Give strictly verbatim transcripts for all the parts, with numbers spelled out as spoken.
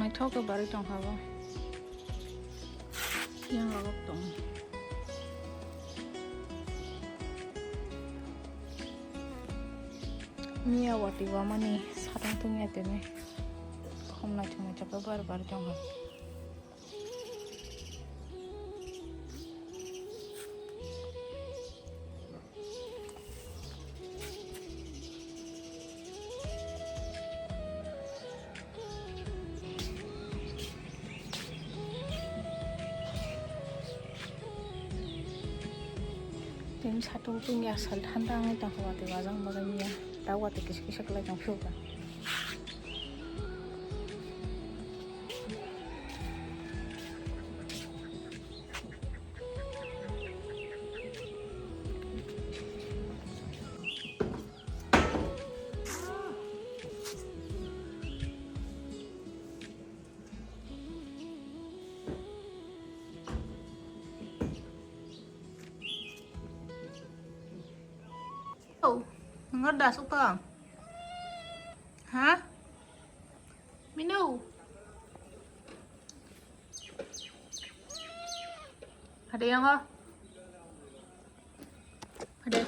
Naithok khe barwi tongkha bo. Yang rok tong. Miya watwi wamani satong tungya tini. Khom naithok naithok khe barwi barwi tongkha. Tini satung tungya sal thanda wngwi tongkha watwi wajak bagwi miya ta watwi kisa kisa kwlai tong phiyokha. Oh, ngar dasuk tong. Ha? Minu. Phade yango. Phade.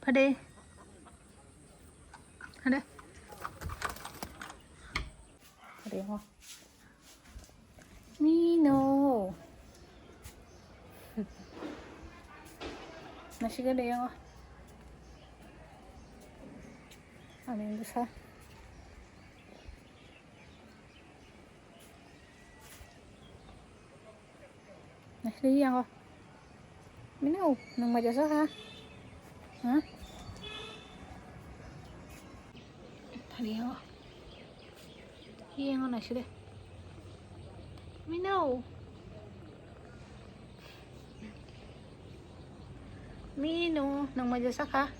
Phade. Phade. Phade yango. Mino. Nasiga de yango. Ani busa. Naisle yango. Mino, nwng mai jasa ha? Ha? Thani yango. Yango naisle. Mino. Mino, nwng mai jasa kha?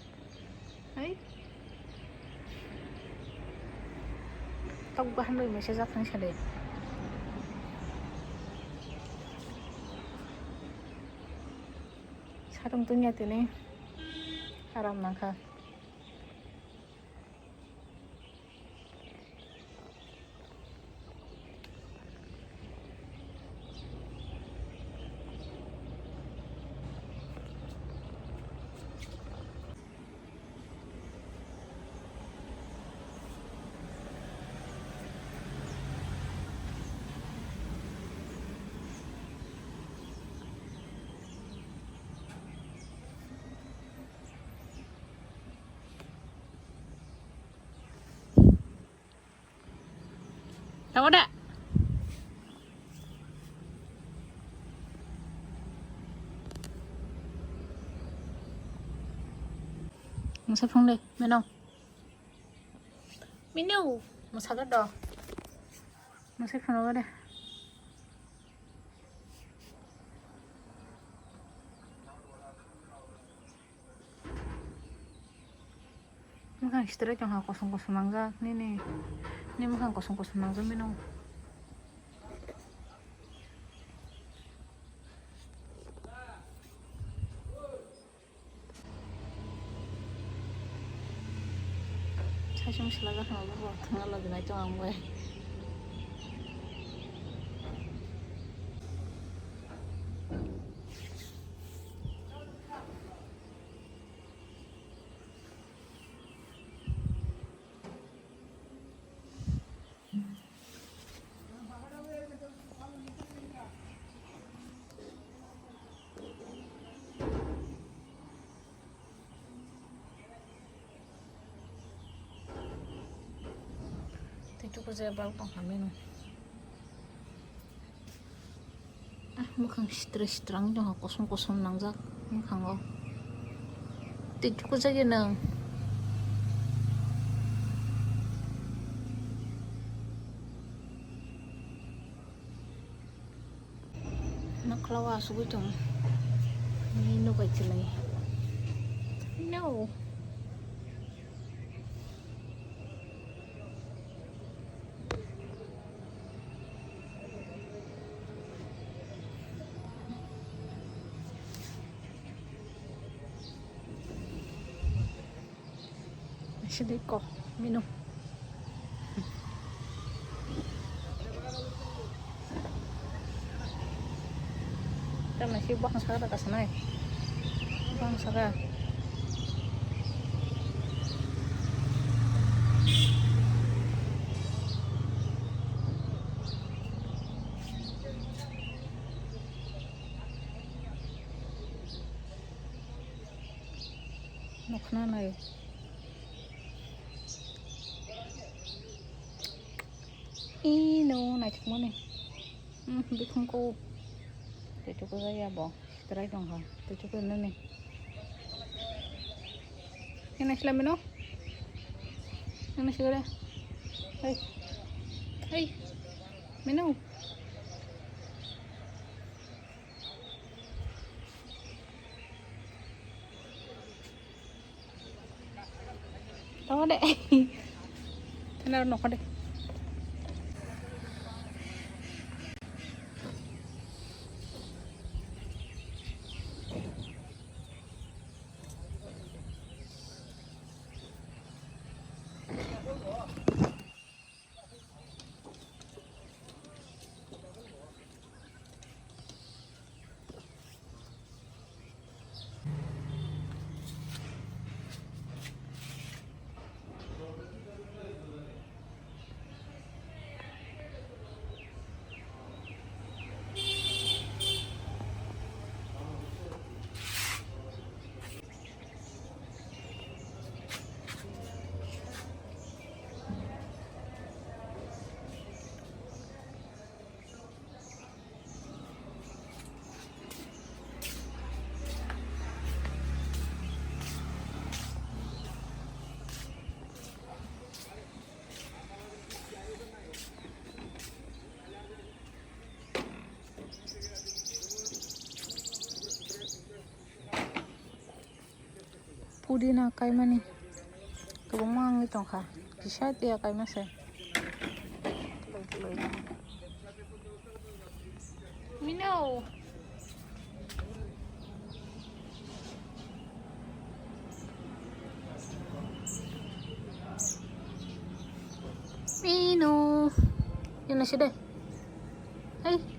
Hai. Tok baham bai mese jak thang sade. Satung tunya tini. Aram nangkha. Tamo da? Masa phone de, meno. Mino, masa ka do. Masa phone ka de. Mwkhang sitrai tongkha, kosom kosom nangjak nini. Nini mwkhang kosom kosom nangjak mino. Saichung sila gana bo thangna lagi nai tong ang bai. Tei tuku je bal tong kha mino. Ah, mwkhang sitra sitra wng tongkha, kosom kosom nangjak mwkhango. Tei tuku jagwi nwng. Nokla o asugwi tongo. Nini nubai chwlai. No. Sini ko mino. Tamni si buphang saka da kasanai. Buphang saka. Nokna nai. Ino naithokmani. Hmm, bikhungko. Tei chukwjak ya bo. Sitrai tongkha. Tei chukwi nani. Nini sila mino. Nini sila. Hey. Hey. Mino. Tama de. Kena nokha de. Pudina kaimani kwbangma wngwi tongkha, kisa tiya kaima se. Mino. Mino. Yun na siya de. Hey.